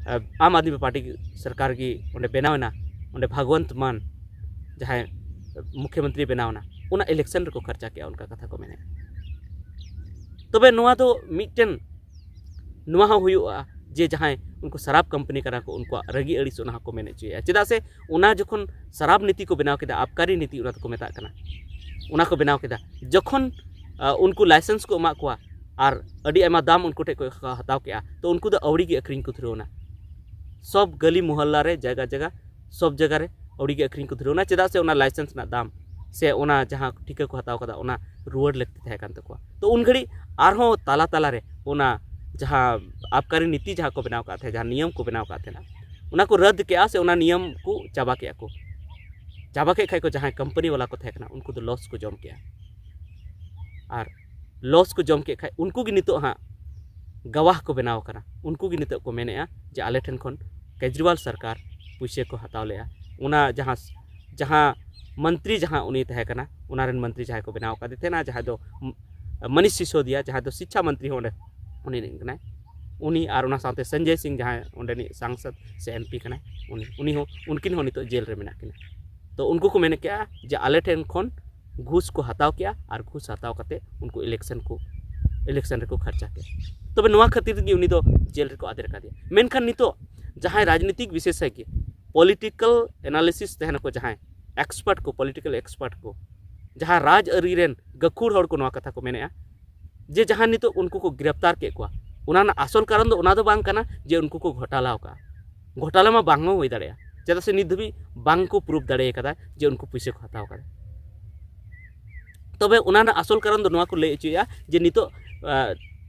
ᱟ, ᱟᱢ ᱟᱫᱢᱤ ᱯᱟᱨᱴᱤ ᱥᱚᱨᱠᱟᱨ ᱜᱮ ᱚᱸᱰᱮ ᱵᱮᱱᱟᱣ ᱮᱱᱟ, ᱚᱸᱰᱮ ᱵᱷᱟᱜᱽᱣᱚᱱᱛ ᱢᱟᱱ ᱡᱟᱦᱟᱸᱭ ᱢᱩᱠᱷᱭᱚᱢᱚᱱᱛᱨᱤ ᱵᱮᱱᱟᱣ ᱮᱱᱟ, ᱚᱱᱟ ᱤᱞᱮᱠᱥᱚᱱ ᱨᱮᱠᱚ ᱠᱷᱚᱨᱪᱟ ᱠᱮᱜᱼᱟ, ᱚᱱᱠᱟ ᱠᱟᱛᱷᱟ ᱠᱚ ᱢᱮᱱᱮᱜᱼᱟ᱾ ᱛᱚᱵᱮ ᱱᱚᱣᱟ ᱫᱚ ᱢᱤᱫᱴᱮᱱ, ᱱᱚᱣᱟ ᱦᱚᱸ ᱦᱩᱭᱩᱜᱼᱟ ᱡᱮ ᱡᱟᱦᱟᱸᱭ ᱩᱱᱠᱩ ᱥᱟᱨᱟᱯ ᱠᱳᱢᱯᱟᱱᱤ ᱠᱟᱱᱟ ᱠᱚ, ᱩᱱᱠᱩᱣᱟᱜ ᱨᱟᱹᱜᱤ ᱟᱹᱲᱤᱥ ᱚᱱᱟ ᱦᱚᱸᱠᱚ ᱢᱮᱱ ᱦᱚᱪᱚᱭᱮᱫᱼᱟ᱾ ᱪᱮᱫᱟᱜ ᱥᱮ ᱚᱱᱟ ᱡᱚᱠᱷᱚᱱ ᱥᱟᱨᱟᱯ ᱱᱤᱛᱤ ᱠᱚ ᱵᱮᱱᱟᱣ ᱠᱮᱫᱟ, ᱟᱵᱠᱟᱨᱤ ᱱᱤᱛᱤ ᱚᱱᱟ ᱫᱚᱠᱚ ᱢᱮᱛᱟᱜ ᱠᱟᱱᱟ, ᱚᱱᱟ ᱠᱚ ᱵᱮᱱᱟᱣ ᱠᱮᱫᱟ, ᱡᱚᱠᱷᱚᱱ, ᱟ, ᱩᱱᱠᱩ ᱞᱟᱭᱥᱮᱱᱥ ᱠᱚ ᱮᱢᱟᱜ ᱠᱚᱣᱟ ᱟᱨ ᱟᱹᱰᱤ ᱟᱭᱢᱟ ᱫᱟᱢ ᱩᱱᱠᱩ ᱴᱷᱮᱡ ᱠᱚ ᱦᱟᱛᱟᱣ ᱠᱮᱜᱼᱟ, ᱛᱚ ᱩᱱᱠᱩ ᱫᱚ ᱟᱹᱣᱲᱤ ᱜᱮ ᱟᱹᱠᱷᱨᱤᱧ ᱠᱚ ᱫᱷᱩᱨᱟᱹᱣ ᱮᱱᱟ᱾ ᱥᱚᱵ ᱜᱟᱹᱞᱤ ᱢᱚᱦᱚᱞᱞᱟ ᱨᱮ, ᱡᱟᱭᱜᱟ ᱡᱟᱭᱜᱟ, ᱥᱚᱵ ᱡᱟᱭᱜᱟ ᱨᱮ ᱟᱹᱣᱲᱤ ᱜᱮ ᱟᱹᱠᱷᱨᱤᱧ ᱠᱚ ᱫᱷᱩᱨᱟᱹᱣ ᱮᱱᱟ᱾ ᱪᱮᱫᱟᱜ ᱥᱮ ᱚᱱᱟ ᱞᱟᱭᱥᱮᱱᱥ ᱨᱮᱱᱟᱜ ᱫᱟᱢ ᱥᱮ ᱚᱱᱟ ᱡᱟᱦᱟᱸ ᱴᱷᱤᱠᱟᱹ ᱠᱚ ᱦᱟᱛᱟᱣ ᱠᱟᱫᱟ, ᱚᱱᱟ ᱨᱩᱣᱟᱹᱲ ᱞᱟᱹᱠᱛᱤ ᱛᱟᱦᱮᱸ ᱠᱟᱱ ᱛᱟᱠᱚᱣᱟ᱾ ᱛᱚ ᱩᱱ ᱜᱷᱟᱹᱲᱤᱡ ᱟᱨᱦᱚᱸ ᱛᱟᱞᱟ ᱛᱟᱞᱟ ᱨᱮ ᱚᱱᱟ ᱡᱟᱦᱟᱸ ᱟᱵᱠᱟᱨᱤ ᱱᱤᱛᱤ ᱡᱟᱦᱟᱸ ᱠᱚ ᱵᱮᱱᱟᱣ ᱠᱟᱫ ᱛᱟᱦᱮᱸ, ᱡᱟᱦᱟᱸ ᱱᱤᱭᱚᱢ ᱠᱚ ᱵᱮᱱᱟᱣ ᱠᱟᱫ ᱛᱟᱦᱮᱱᱟ, ᱚᱱᱟ ᱠᱚ ᱨᱟᱫᱽ ᱠᱮᱜᱼᱟ ᱥᱮ ᱚᱱᱟ ᱱᱤᱭᱚᱢ ᱠᱚ ᱪᱟᱵᱟ ᱠᱮᱜᱼᱟ ᱠᱚ᱾ ᱪᱟᱵᱟ ᱠᱮᱫ ᱠᱷᱟᱡ ᱠᱚ, ᱡᱟᱦᱟᱸᱭ ᱠᱳᱢᱯᱟᱱᱤ ᱵᱟᱞᱟ ᱠᱚ ᱛᱟᱦᱮᱸ ᱠᱟᱱᱟ, ᱩᱱᱠᱩ ᱫᱚ ᱞᱚᱥ ᱠᱚ ᱡᱚᱢ ᱠᱮᱜᱼᱟ᱾ ᱟᱨ ᱞᱚᱥ ᱠᱚ ᱡᱚᱢ ᱠᱮᱫ ᱠᱷᱟᱡ, ᱩᱱᱠᱩ ᱜᱮ ᱱᱤᱛᱚᱜ ᱦᱟᱸᱜ ᱜᱟᱣᱟᱦ ᱠᱚ ᱵᱮᱱᱟᱣ ᱠᱟᱱᱟ᱾ ᱩᱱᱠᱩ ᱜᱮ ᱱᱤᱛᱚᱜ ᱠᱚ ᱢᱮᱱᱮᱜᱼᱟ ᱡᱮ ᱟᱞᱮ ᱴᱷᱮᱱ ᱠᱷᱚᱱ ᱠᱮᱡᱨᱤᱣᱟᱞ ᱥᱚᱨᱠᱟᱨ ᱯᱩᱭᱥᱟᱹ ᱠᱚ ᱦᱟᱛᱟᱣ ᱞᱮᱜᱼᱟ᱾ ᱚᱱᱟ ᱡᱟᱦᱟᱸ, ᱡᱟᱦᱟᱸ ᱢᱚᱱᱛᱨᱤ ᱡᱟᱦᱟᱸ ᱩᱱᱤ ᱛᱟᱦᱮᱸ ᱠᱟᱱᱟ, ᱚᱱᱟ ᱨᱮᱱ ᱢᱚᱱᱛᱨᱤ ᱡᱟᱦᱟᱸᱭ ᱠᱚ ᱵᱮᱱᱟᱣ ᱟᱠᱟᱫᱮ ᱛᱟᱦᱮᱱᱟ, ᱡᱟᱦᱟᱸᱭ ᱫᱚ ᱢ-, ᱢᱚᱱᱤᱥ ᱥᱤᱥᱳᱫᱤᱭᱟ, ᱡᱟᱦᱟᱸᱭ ᱫᱚ ᱥᱤᱪᱪᱷᱟ ᱢᱚᱱᱛᱨᱤ ᱦᱚᱸ ᱚᱸᱰᱮ ᱩᱱᱤ ᱨᱮᱱ ᱠᱟᱱᱟᱭ, ᱩᱱᱤ ᱟᱨ ᱚᱱᱟ ᱥᱟᱶᱛᱮ ᱥᱚᱧᱡᱚᱭ ᱥᱤᱝ, ᱡᱟᱦᱟᱸᱭ ᱚᱸᱰᱮᱱᱤᱡ ᱥᱟᱝᱥᱚᱫ ᱥᱮ ᱮᱢ ᱯᱤ ᱠᱟᱱᱟᱭ, ᱩᱱᱤ, ᱩᱱᱤ ᱦᱚᱸ, ᱩᱱᱠᱤᱱ ᱦᱚᱸ ᱱᱤᱛᱚᱜ ᱡᱮᱞ ᱨᱮ ᱢᱮᱱᱟᱜ ᱠᱤᱱᱟ᱾ ᱛᱚ ᱩᱱᱠᱩ ᱠᱚ ᱢᱮᱱ ᱠᱮᱜᱼᱟ ᱡᱮ ᱟᱞᱮ ᱴᱷᱮᱱ ᱠᱷᱚᱱ ᱜᱷᱩᱥ ᱠᱚ ᱦᱟᱛᱟᱣ ᱠᱮᱜᱼᱟ ᱟᱨ ᱜᱷᱩᱥ ᱦᱟᱛᱟᱣ ᱠᱟᱛᱮ ᱩᱱᱠᱩ ᱤᱞᱮᱠᱥᱚᱱ ᱠᱚ, ᱤᱞᱮᱠᱥᱚᱱ ᱨᱮᱠᱚ ᱠᱷᱚᱨᱪᱟ ᱠᱮᱜᱼᱟ᱾ ᱛᱚᱵᱮ ᱱᱚᱣᱟ ᱠᱷᱟᱹᱛᱤᱨ ᱜᱮ ᱩᱱᱤ ᱫᱚ ᱡᱮᱞ ᱨᱮᱠᱚ ᱟᱫᱮᱨ ᱟᱠᱟᱫᱮᱭᱟ᱾ ᱢᱮᱱᱠᱷᱟᱱ ᱱᱤᱛᱚᱜ ᱡᱟᱦᱟᱸᱭ ᱨᱟᱡᱽᱱᱤᱛᱤᱠ ᱵᱤᱥᱮᱥᱚᱭ ᱠᱚ, ᱯᱚᱞᱤᱴᱤᱠᱟᱞ ᱮᱱᱟᱞᱤᱥᱤᱥ ᱛᱟᱦᱮᱱᱟᱠᱚ, ᱡᱟᱦᱟᱸᱭ ᱮᱠᱥᱯᱟᱨᱴ ᱠᱚ, ᱯᱚᱞᱤᱴᱤᱠᱟᱞ ᱮᱠᱥᱯᱟᱨᱴ ᱠᱚ, ᱡᱟᱦᱟᱸ ᱨᱟᱡᱽ ᱟᱹᱨᱤ ᱨᱮᱱ ᱜᱟᱹᱠᱷᱩᱲ ᱦᱚᱲ ᱠᱚ ᱱᱚᱣᱟ ᱠᱟᱛᱷᱟ ᱠᱚ ᱢᱮᱱᱮᱫᱼᱟ ᱡᱮ ᱡᱟᱦᱟᱸ ᱱᱤᱛᱚᱜ ᱩᱱᱠᱩ ᱠᱚ ᱜᱨᱮᱯᱛᱟᱨ ᱠᱮᱫ ᱠᱚᱣᱟ, ᱚᱱᱟ ᱨᱮᱱᱟᱜ ᱟᱥᱚᱞ ᱠᱟᱨᱚᱱ ᱫᱚ ᱚᱱᱟ ᱫᱚ ᱵᱟᱝ ᱠᱟᱱᱟ ᱡᱮ ᱩᱱᱠᱩ ᱠᱚ ᱜᱷᱚᱴᱟᱞᱟ ᱟᱠᱟᱫᱼᱟ᱾ ᱜᱷᱚᱴᱟᱞᱟ ᱢᱟ ᱵᱟᱝ ᱦᱚᱸ ᱦᱩᱭ ᱫᱟᱲᱮᱭᱟᱜᱼᱟ, ᱪᱮᱫᱟᱜ ᱥᱮ ᱱᱤᱛ ᱫᱷᱟᱹᱵᱤᱡ ᱵᱟᱝ ᱠᱚ ᱯᱨᱩᱯ ᱫᱟᱲᱮ ᱟᱠᱟᱫᱟ ᱡᱮ ᱩᱱᱠᱩ ᱯᱩᱭᱥᱟᱹ ᱠᱚ ᱦᱟᱛᱟᱣ ᱟᱠᱟᱫᱟ᱾ ᱛᱚᱵᱮ ᱚᱱᱟ ᱨᱮᱱᱟᱜ ᱟᱥᱚᱞ ᱠᱟᱨᱚᱱ ᱫᱚ ᱱᱚᱣᱟ ᱠᱚ ᱞᱟᱹᱭ ᱦᱚᱪᱚᱭᱮᱫᱼᱟ ᱡᱮ ᱱᱤᱛᱚᱜ, ᱟᱸ,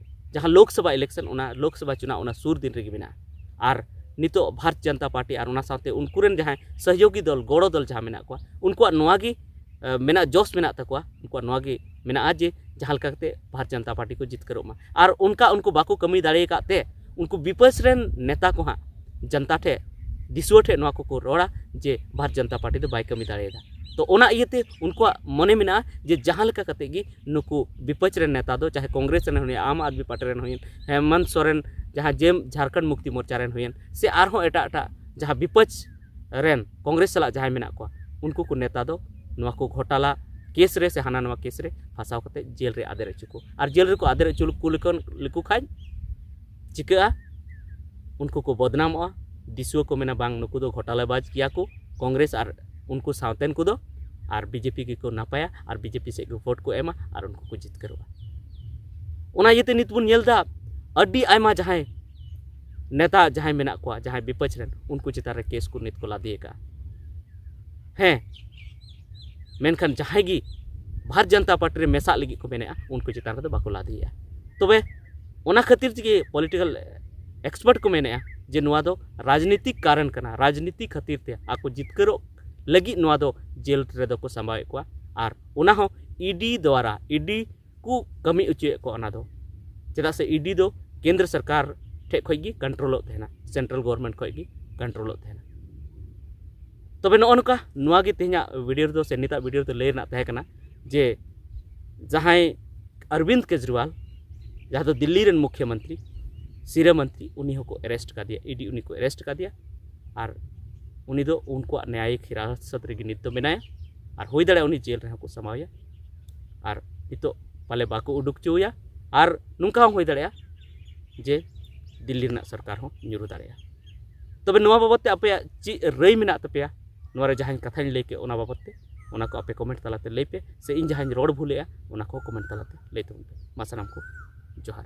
ᱡᱟᱦᱟᱸ ᱞᱳᱠᱥᱚᱵᱷᱟ ᱤᱞᱮᱠᱥᱚᱱ, ᱚᱱᱟ ᱞᱳᱠᱥᱚᱵᱷᱟ ᱪᱩᱱᱟᱣ ᱚᱱᱟ ᱥᱩᱨ ᱫᱤᱱ ᱨᱮᱜᱮ ᱢᱮᱱᱟᱜᱼᱟ᱾ ᱟᱨ ᱱᱤᱛᱚᱜ ᱵᱷᱟᱨᱚᱛ ᱡᱚᱱᱚᱛᱟ ᱯᱟᱨᱴᱤ ᱟᱨ ᱚᱱᱟ ᱥᱟᱶᱛᱮ ᱩᱱᱠᱩ ᱨᱮᱱ ᱡᱟᱦᱟᱸᱭ ᱥᱚᱦᱭᱳᱜᱤ ᱫᱚᱞ, ᱜᱚᱲᱚ ᱫᱚᱞ ᱡᱟᱦᱟᱸ ᱢᱮᱱᱟᱜ ᱠᱚᱣᱟ, ᱩᱱᱠᱩᱣᱟᱜ ᱱᱚᱣᱟ ᱜᱮ, ᱟᱸ, ᱢᱮᱱᱟᱜ, ᱡᱚᱥ ᱢᱮᱱᱟᱜ ᱛᱟᱠᱚᱣᱟ, ᱩᱱᱠᱩᱣᱟᱜ ᱱᱚᱣᱟ ᱜᱮ ᱢᱮᱱᱟᱜᱼᱟ ᱡᱮ ᱡᱟᱦᱟᱸ ᱞᱮᱠᱟ ᱠᱟᱛᱮ ᱵᱷᱟᱨᱚᱛ ᱡᱚᱱᱚᱛᱟ ᱯᱟᱨᱴᱤ ᱠᱚ ᱡᱤᱛᱠᱟᱹᱨᱚᱜ ᱢᱟ᱾ ᱟᱨ ᱚᱱᱠᱟ ᱩᱱᱠᱩ ᱵᱟᱠᱚ ᱠᱟᱹᱢᱤ ᱫᱟᱲᱮ ᱟᱠᱟᱫ ᱛᱮ ᱩᱱᱠᱩ ᱵᱤᱯᱚᱠᱥ ᱨᱮᱱ ᱱᱮᱛᱟ ᱠᱚ ᱦᱟᱸᱜ ᱡᱚᱱᱛᱟ ᱴᱷᱮᱱ, ᱫᱤᱥᱩᱣᱟᱹ ᱴᱷᱮᱱ ᱱᱚᱣᱟ ᱠᱚᱠᱚ ᱨᱚᱲᱟ ᱡᱮ ᱵᱷᱟᱨᱚᱛ ᱡᱚᱱᱚᱛᱟ ᱯᱟᱨᱴᱤ ᱫᱚ ᱵᱟᱭ ᱠᱟᱹᱢᱤ ᱫᱟᱲᱮᱭᱟᱫᱟ᱾ ᱛᱚ ᱚᱱᱟ ᱤᱭᱟᱹᱛᱮ ᱩᱱᱠᱩᱣᱟᱜ ᱢᱚᱱᱮ ᱢᱮᱱᱟᱜᱼᱟ ᱡᱮ ᱡᱟᱦᱟᱸ ᱞᱮᱠᱟ ᱠᱟᱛᱮ ᱜᱮ ᱱᱩᱠᱩ ᱵᱤᱯᱚᱠᱥ ᱨᱮᱱ ᱱᱮᱛᱟ ᱫᱚ, ᱪᱟᱦᱮ ᱠᱚᱝᱜᱨᱮᱥ ᱨᱮᱱ ᱦᱩᱭᱮᱱ, ᱟᱢ ᱟᱫᱢᱤ ᱯᱟᱨᱴᱤ ᱨᱮᱱ ᱦᱩᱭᱮᱱ, ᱦᱮᱢᱚᱱᱛ ᱥᱚᱨᱮᱱ ᱡᱟᱦᱟᱸ ᱡᱮᱢ ᱡᱷᱟᱨᱠᱷᱚᱸᱰ ᱢᱩᱠᱛᱤ ᱢᱳᱨᱪᱟ ᱨᱮᱱ ᱦᱩᱭᱮᱱ, ᱥᱮ ᱟᱨᱦᱚᱸ ᱮᱴᱟᱜ ᱮᱴᱟᱜ ᱡᱟᱦᱟᱸ ᱵᱤᱯᱚᱠᱥ ᱨᱮᱱ ᱠᱚᱝᱜᱨᱮᱥ ᱥᱟᱞᱟᱜ ᱡᱟᱦᱟᱸᱭ ᱢᱮᱱᱟᱜ ᱠᱚᱣᱟ, ᱩᱱᱠᱩ ᱠᱚ ᱱᱮᱛᱟ ᱫᱚ ᱱᱚᱣᱟ ᱠᱚ ᱜᱷᱚᱴᱟᱞᱟ ᱠᱮᱥ ᱨᱮ ᱥᱮ ᱦᱟᱱᱟ ᱱᱚᱣᱟ ᱠᱮᱥ ᱨᱮ ᱯᱷᱟᱸᱥᱟᱣ ᱠᱟᱛᱮ ᱡᱮᱞ ᱨᱮ ᱟᱫᱮᱨ ᱦᱚᱪᱚ ᱠᱚ᱾ ᱟᱨ ᱡᱮᱞ ᱨᱮᱠᱚ ᱟᱫᱮᱨ ᱦᱚᱪᱚ ᱞᱮᱠᱚ ᱞᱮᱠᱚ-, ᱞᱮᱠᱚ ᱠᱷᱟᱱ ᱪᱤᱠᱟᱹᱜᱼᱟ? ᱩᱱᱠᱩ ᱠᱚ ᱵᱚᱫᱱᱟᱢᱚᱜᱼᱟ, ᱫᱤᱥᱩᱣᱟᱹ ᱠᱚ ᱢᱮᱱᱟ, "ᱵᱟᱝ, ᱱᱩᱠᱩ ᱫᱚ ᱜᱷᱚᱴᱟᱞᱟᱵᱟᱡᱽ ᱜᱮᱭᱟ ᱠᱚ, ᱠᱚᱝᱜᱨᱮᱥ ᱟᱨ ᱩᱱᱠᱩ ᱥᱟᱶᱛᱮᱱ ᱠᱚᱫᱚ, ᱟᱨ ᱵᱤᱡᱮᱯᱤ ᱜᱮᱠᱚ ᱱᱟᱯᱟᱭᱟ", ᱟᱨ ᱵᱤᱡᱮᱯᱤ ᱥᱮᱫ ᱠᱚ ᱵᱷᱳᱴ ᱠᱚ ᱮᱢᱟ ᱟᱨ ᱩᱱᱠᱩ ᱠᱚ ᱡᱤᱛᱠᱟᱹᱨᱚᱜᱼᱟ᱾ ᱚᱱᱟ ᱤᱭᱟᱹᱛᱮ ᱱᱤᱛ ᱵᱚᱱ ᱧᱮᱞ ᱮᱫᱟ, ᱟᱹᱰᱤ ᱟᱭᱢᱟ ᱡᱟᱦᱟᱸᱭ ᱱᱮᱛᱟ ᱡᱟᱦᱟᱸᱭ ᱢᱮᱱᱟᱜ ᱠᱚᱣᱟ, ᱡᱟᱦᱟᱸᱭ ᱵᱤᱯᱚᱠᱥ ᱨᱮᱱ, ᱩᱱᱠᱩ ᱪᱮᱛᱟᱱ ᱨᱮ ᱠᱮᱥ ᱠᱚ ᱱᱤᱛ ᱠᱚ ᱞᱟᱫᱮ ᱟᱠᱟᱫᱼᱟ᱾ ᱦᱮᱸ, ᱢᱮᱱᱠᱷᱟᱱ ᱡᱟᱦᱟᱸᱭ ᱜᱮ ᱵᱷᱟᱨᱚᱛ ᱡᱚᱱᱚᱛᱟ ᱯᱟᱨᱴᱤ ᱨᱮ ᱢᱮᱥᱟᱜ ᱞᱟᱹᱜᱤᱫ ᱠᱚ ᱢᱮᱱᱮᱫᱼᱟ, ᱩᱱᱠᱩ ᱪᱮᱛᱟᱱ ᱨᱮᱫᱚ ᱵᱟᱠᱚ ᱞᱟᱫᱮᱭᱮᱫᱼᱟ᱾ ᱛᱚᱵᱮ ᱚᱱᱟ ᱠᱷᱟᱹᱛᱤᱨ ᱛᱮᱜᱮ ᱯᱚᱞᱤᱴᱤᱠᱟᱞ ᱮᱠᱥᱯᱟᱨᱴ ᱠᱚ ᱢᱮᱱᱮᱫᱼᱟ ᱡᱮ ᱱᱚᱣᱟ ᱫᱚ ᱨᱟᱡᱽᱱᱤᱛᱤᱠ ᱠᱟᱨᱚᱱ ᱠᱟᱱᱟ, ᱨᱟᱡᱽᱱᱤᱛᱤ ᱠᱷᱟᱹᱛᱤᱨ ᱛᱮ ᱟᱠᱚ ᱡᱤᱛᱠᱟᱹᱨᱚᱜ ᱞᱟᱹᱜᱤᱫ ᱱᱚᱣᱟ ᱫᱚ ᱡᱮᱞ ᱨᱮᱫᱚ ᱠᱚ ᱥᱟᱢᱵᱟᱣᱮᱫ ᱠᱚᱣᱟ, ᱟᱨ ᱚᱱᱟ ᱦᱚᱸ ᱤᱰᱤ ᱫᱣᱟᱨᱟ, ᱤᱰᱤ ᱠᱚ ᱠᱟᱹᱢᱤ ᱦᱚᱪᱚᱭᱮᱫ ᱠᱚᱣᱟ ᱚᱱᱟ ᱫᱚ᱾ ᱪᱮᱫᱟᱜ ᱥᱮ ᱤᱰᱤ ᱫᱚ ᱠᱮᱱᱫᱨᱚ ᱥᱚᱨᱠᱟᱨ ᱴᱷᱮᱡ ᱠᱷᱚᱡ ᱜᱮ ᱠᱚᱱᱴᱨᱳᱞᱚᱜ ᱛᱟᱦᱮᱱᱟ, ᱥᱮᱱᱴᱨᱟᱞ ᱜᱚᱵᱷᱚᱨᱢᱮᱱᱴ ᱠᱷᱚᱡ ᱜᱮ ᱠᱚᱱᱴᱨᱳᱞᱚᱜ ᱛᱟᱦᱮᱱᱟ᱾ ᱛᱚᱵᱮ ᱱᱚᱜᱼᱚ ᱱᱚᱝᱠᱟ ᱱᱚᱣᱟ ᱜᱮ ᱛᱮᱦᱮᱧᱟᱜ ᱵᱷᱤᱰᱤᱭᱳ ᱨᱮᱫᱚ ᱥᱮ ᱱᱤᱛᱟᱜ ᱵᱷᱤᱰᱤᱭᱳ ᱨᱮᱫᱚ ᱞᱟᱹᱭ ᱨᱮᱱᱟᱜ ᱛᱟᱦᱮᱸ ᱠᱟᱱᱟ ᱡᱮ ᱡᱟᱦᱟᱸᱭ ᱚᱨᱵᱤᱱᱫ ᱠᱮᱡᱨᱤᱣᱟᱞ, ᱡᱟᱦᱟᱸ ᱫᱚ ᱫᱤᱞᱞᱤ ᱨᱮᱱ ᱢᱩᱠᱷᱭᱚ ᱢᱚᱱᱛᱨᱤ, ᱥᱤᱨᱟᱹ ᱢᱚᱱᱛᱨᱤ, ᱩᱱᱤ ᱦᱚᱸᱠᱚ ᱮᱨᱮᱥᱴ ᱠᱟᱫᱮᱭᱟ, ᱤᱰᱤ ᱩᱱᱤ ᱠᱚ ᱮᱨᱮᱥᱴ ᱠᱟᱫᱮᱭᱟ᱾ ᱟᱨ ᱩᱱᱤ ᱫᱚ ᱩᱱᱠᱩᱣᱟᱜ ᱱᱮᱭᱟᱭᱤᱠ ᱦᱤᱨᱟᱥᱚᱛ ᱨᱮᱜᱮ ᱱᱤᱛ ᱫᱚ ᱢᱮᱱᱟᱭᱟ᱾ ᱟᱨ ᱦᱩᱭ ᱫᱟᱲᱮᱭᱟᱜᱼᱟ ᱩᱱᱤ ᱡᱮᱞ ᱨᱮᱦᱚᱸ ᱠᱚ ᱥᱟᱢᱟᱣᱮᱭᱟ, ᱟᱨ ᱱᱤᱛᱚᱜ ᱯᱟᱞᱮ ᱵᱟᱠᱚ ᱩᱰᱩᱠ ᱦᱚᱪᱚᱣᱟᱭᱟ᱾ ᱟᱨ ᱱᱚᱝᱠᱟ ᱦᱚᱸ ᱦᱩᱭ ᱫᱟᱲᱮᱭᱟᱜᱼᱟ ᱡᱮ ᱫᱤᱞᱞᱤ ᱨᱮᱱᱟᱜ ᱥᱚᱨᱠᱟᱨ ᱦᱚᱸ ᱧᱩᱨᱩ ᱫᱟᱲᱮᱭᱟᱜᱼᱟ᱾ ᱛᱚᱵᱮ ᱱᱚᱣᱟ ᱵᱟᱵᱚᱫ ᱛᱮ ᱟᱯᱮᱭᱟᱜ ᱪᱮᱫ ᱨᱟᱹᱭ ᱢᱮᱱᱟᱜ ᱛᱟᱯᱮᱭᱟ? ᱱᱚᱣᱟ ᱨᱮ ᱡᱟᱦᱟᱸᱧ ᱠᱟᱛᱷᱟᱧ ᱞᱟᱹᱭ ᱠᱮᱫ, ᱚᱱᱟ ᱵᱟᱵᱚᱫ ᱛᱮ, ᱚᱱᱟ ᱠᱚ ᱟᱯᱮ ᱠᱚᱢᱮᱱᱴ ᱛᱟᱞᱟᱛᱮ ᱞᱟᱹᱭ ᱯᱮ, ᱥᱮ ᱤᱧ ᱡᱟᱦᱟᱸᱧ ᱨᱚᱲ ᱵᱷᱩᱞᱮᱜᱼᱟ, ᱚᱱᱟ ᱠᱚ ᱠᱚᱢᱮᱱᱴ ᱛᱟᱞᱟᱛᱮ ᱞᱟᱹᱭ ᱛᱟᱵᱚᱱ ᱯᱮ᱾ ᱢᱟ ᱥᱟᱱᱟᱢ ᱠᱚ ᱡᱚᱦᱟᱨ᱾